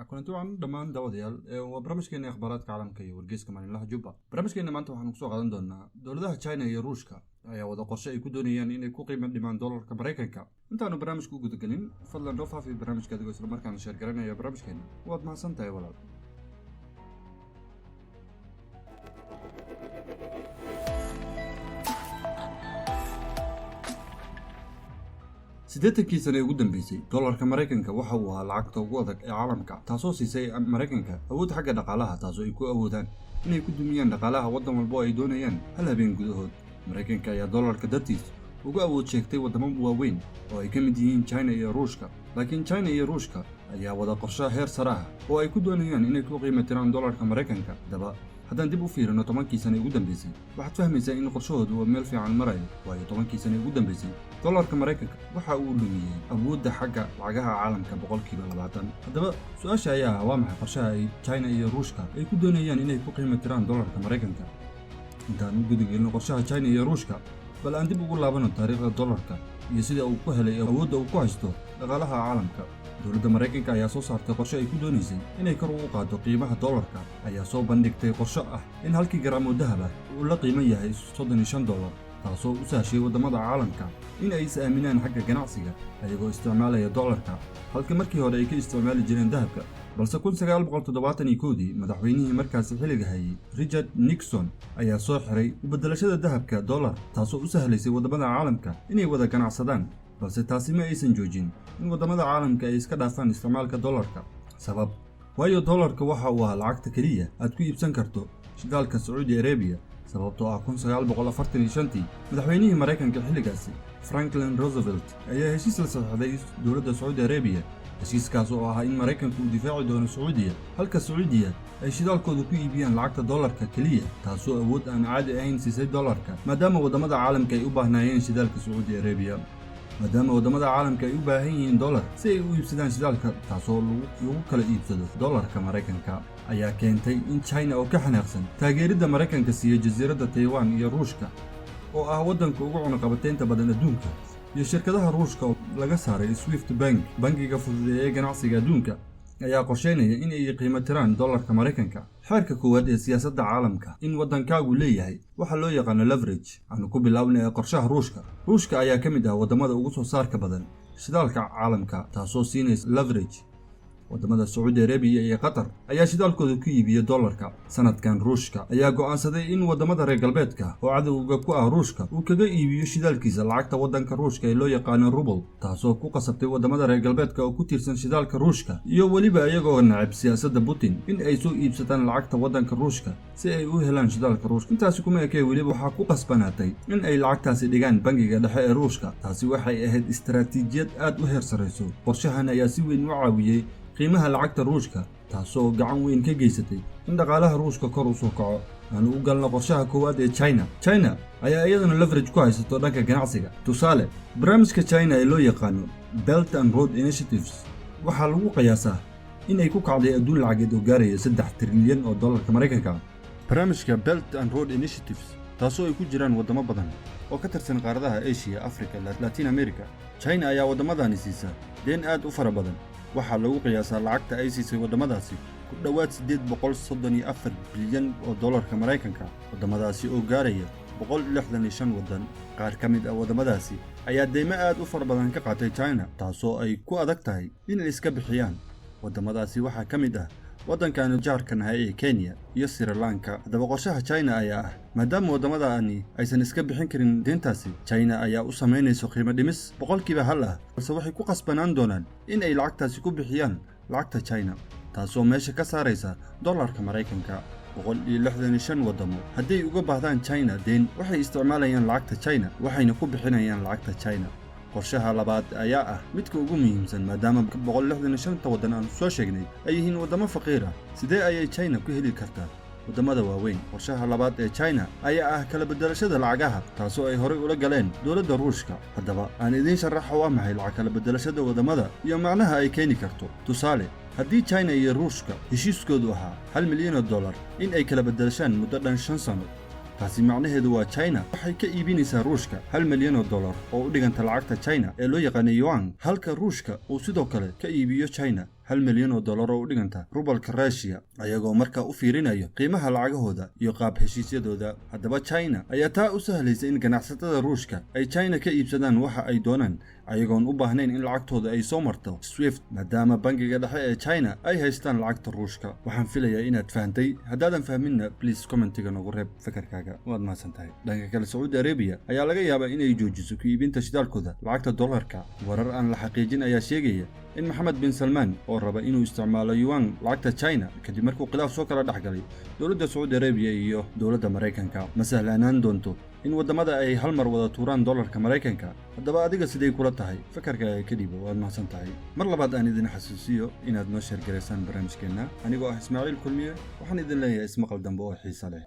Kulanti wacan dhammaan daawadayaal. Waa barnaamijkeena akhbaaraadka caalamka iyo wargeyska maalinlaha Jubba. Barnaamijkeena maanta waxaanu kusoo qaadan doonaa dowladaha China iyo Ruushka ayaa wada qorshe ay ku doonayaan inay ku qiimo dhimaan dollarka Maraykanka. Intaanu barnaamijka u gudagelin, fadlan noo faafi barnaamijka adigoo islamarkaana share garanaya barnaamijkeena. Waad mahadsan tahay, walaal. 80-kii sane ee ugu dambeysay, dollarka Maraykanka waxa uu ahaa lacagta ugu adag ee caalamka, taasoo siisay Maraykanka awood xagga dhaqaalaha, taasoo ay ku awoodaan inay ku dumiyaan dhaqaalaha waddan walba oo ay doonayaan hal habeen gudahood. Maraykanka ayaa dollarka dartiis uga awood sheegtay waddamo waaweyn oo ay ka mid yihiin China iyo Ruushka. Laakiin China iyo Ruushka ayaa wada qorshe heer sare ah oo ay ku doonayaan inay ku qiimo tiraan dollarka Maraykanka. Haddaba, haddaan dib u fiirino 10-kii sane ugu dambeysay, waxaad fahmaysaa in qorshahoodu uu meel fiican marayo, waayo 10-kii sane ugu dambeysay dollarka Maraykanka waxa uu lumiyey awoodda xagga lacagaha caalamka 20%. Haddaba, su-aasha ayaa ah: waa maxay qorshaha ay China iyo Ruushka ay ku doonayaan inay ku qiimo tiraan dollarka Maraykanka? Intaan u gudagelino qorshaha China iyo Ruushka, bal aan dib ugu laabano taariikhda dollarka iyo sida uu ku helay awoodda uu ku haysto dhaqaalaha caalamka. Dowladda Maraykanka ayaa soo saartay qorshe ay ku doonaysay inay kor ugu qaado qiimaha dollarka, ayaa soo bandhigtay qorshe ah in halkii garaam oo dahab ah uu la qiimo yahay $35, taasoo u sahshay waddamada caalamka in ay is aaminaan xagga ganacsiga ayagoo isticmaalaya dollarka, halka markii hore ay ka isticmaali jireen dahabka. Balse 1971-dii, madaxweynihii markaasi xilliga hayay, Richard Nixon, ayaa soo xiray u beddelashada dahabka dollar, taasoo u sahlaysay waddamada caalamka inay wada ganacsadaan. Balse taasi ma aysan joojin in waddamada caalamka ay iska dhaafaan isticmaalka dollarka. Sabab? Waayo dollarka waxa uu ahaa lacagta keliya aad ku iibsan karto shidaalka Sacuudi Arabiya, sababtoo ah 1945-tii madaxweynihii Maraykanka xilligaasi, Franklin Roosevelt, ayaa heshiis la saxiixday dowladda Sacuudi Arabiya, heshiiskaas oo ahaa in Maraykanku uu difaaci doono Sacuudiya, halka Sacuudiya ay shidaalkooda ku iibiyaan lacagta dollarka keliya, taasoo awood aan caadi ahayn siisay dollarka, maadaama waddamada caalamka ay u baahnaayeen shidaalka Sacuudi Arabiya, maadaama waddamada caalamka ay u baahan yihiin dollar si ay u iibsadaan shidaalka, taasoo lagu kala iibsado dollarka Maraykanka, ayaa keentay in China oo ka xanaaqsan taageeridda Maraykanka siiya jasiiradda Taiwan, iyo Ruushka oo ah waddanka ugu cunaqabateynta badan adduunka, iyo shirkadaha Ruushka oo laga saaray SWIFT Bank, bangiga fududeeya ee ganacsiga adduunka, ayaa qorsheynaya in ay qiimo tiraan dollarka Maraykanka. Xeerka koowaad ee siyaasadda caalamka in waddankaagu leeyahay waxaa loo yaqaano leverage. Aanu ku bilaabnay ee qorshaha Ruushka. Ruushka ayaa ka mid ah waddamada ugu soo saarka badan shidaalka caalamka, taasoo siinaysa leverage. Waddamada Sacuudi Arabiya iyo Qatar ayaa shidaalkooda ku iibiya dollarka. Sanadkan Ruushka ayaa go'aansaday in waddamada reer galbeedka oo cadowga ku ah Ruushka uu kaga iibiyo shidaalkiisa lacagta waddanka Ruushka ee loo yaqaano rubel, taasoo ku qasabtay waddamada reer galbeedka oo ku tiirsan shidaalka Ruushka iyo weliba iyagoo nacab siyaasadda Putin in ay soo iibsadaan lacagta waddanka Ruushka si ay u helaan shidaalka Ruushka. Intaasi kuma ekee, weliba waxaa ku qasbanaatay in ay lacagtaasi dhigaan bangiga dhexe ee Ruushka. Taasi waxay ahayd istaraatiijiyad aad u heer sarrayso. Qorshahan ayaa si weyn u caawiyey qiimaha lacagta Ruushka, taasoo gacan weyn ka geysatay in dhaqaalaha Ruushka kor u soo kaco. Aanu u galno qorshaha koowaad ee China. China ayaa iyaduna leverage ku haysato dhanka ganacsiga. Tusaale, barnaamijka China ee loo yaqaano Belt and Road Initiatives waxaa lagu qiyaasaa in ay ku kacday adduun lacageed oo gaaraya 3 trilyan oo dollarka Maraykanka. Barnaamijka Belt and Road Initiatives, taasoo ay ku jiraan waddamo badan oo ka tirsan qaaradaha Asia, Africa, Latin America, China ayaa waddamadani siisa deen aad u fara badan. Waxaa lagu qiyaasaa lacagta ay siisay waddamadaasi ku dhowaad 834 bilyan oo dollarka Maraykanka, waddamadaasi oo gaaraya 165 waddan. Qaar ka mid ah waddamadaasi ayaa deymo aad u fara badan ka qaatay China, taasoo ay ku adag tahay inay iska bixiyaan. Waddamadaasi waxaa ka mid ah waddankanu jaarka nahay ee Kenya iyo Sri Lanka. Haddaba, qorshaha China ayaa ah, maadaama waddamadani aysan iska bixin karin deyntaasi, China ayaa u samaynayso qiimo dhimis 1% ah, balse waxay ku qasbanaan doonaan in ay lacagtaasi ku bixiyaan lacagta China, taasoo meesha ka saaraysa dollarka Maraykanka. 165 waddamo hadday uga baahdaan China deen, waxay isticmaalayaan lacagta China, waxayna ku bixinayaan lacagta China. Qorshaha labaad ayaa ah midka ugu muhiimsan. Maadaama 165-ta waddan aanu soo sheegnay ay yihiin waddamo faqiir ah, sidee ayay China ku heli kartaa waddamada waaweyn? Qorshaha labaad ee China ayaa ah kala beddelashada lacagaha, taasoo ay horay ula galeen dowladda Ruushka. Haddaba, aan idiin sharaxo waa maxay lacag kala beddelashada waddamada iyo macnaha ay keeni karto. Tusaale, haddii China iyo Ruushka heshiiskoodu ahaa 1 milyan oo dollar in ay kala beddelashaan muddo dhan 5 sano, taasi macnaheedu waa China waxay ka iibinaysaa Ruushka 1 milyan oo dollar oo u dhiganta lacagta China ee loo yaqaano yuan, halka Ruushka uu sidoo kale ka iibiyo China hal 1 milyan oo dollar oo u dhiganta rubalka Ruushiya, ayagoo markaa u fiirinayo qiimaha lacagahooda iyo qaab heshiisyadooda. Haddaba, China ayaa taa u sahlaysa in ganacsatada Ruushka ay China ka iibsadaan waxa ay doonaan, ayagoon u baahnayn in lacagtooda ay soo marto SWIFT, maadaama bangiga dhexe ee China ay haystaan lacagta Ruushka. Waxaan filayaa inaad fahantay. Haddaadan fahminna, please commentiga noogu reeb fakarkaaga. Waad mahadsan tahay. Dhanka kale, Sacuudi Arabiya ayaa laga yaabaa inay joojiso ku iibinta shidaalkooda lacagta dollarka. Warar aan la xaqiijin ayaa sheegaya in Maxamed bin Salmaan oo raba inuu isticmaalo yuan, lacagta China, kadib markuu khilaaf soo kala dhex galay dowladda Sacuudi Arabiya iyo dowladda Maraykanka. Ma sahlaanaan doonto in waddamada ay hal mar wada tuuraan dollarka Maraykanka. Haddaba, adiga siday kula tahay? Fakarkaaga kadhibo. Waad mahadsan tahay. Mar labaad aan idin xasuusiyo inaad noo share garaysaan barnaamijkeenna. Anigoo ah Ismaaciil Kulmiye, waxaan idin leeyahay ismaqal dambe oo xiise leh.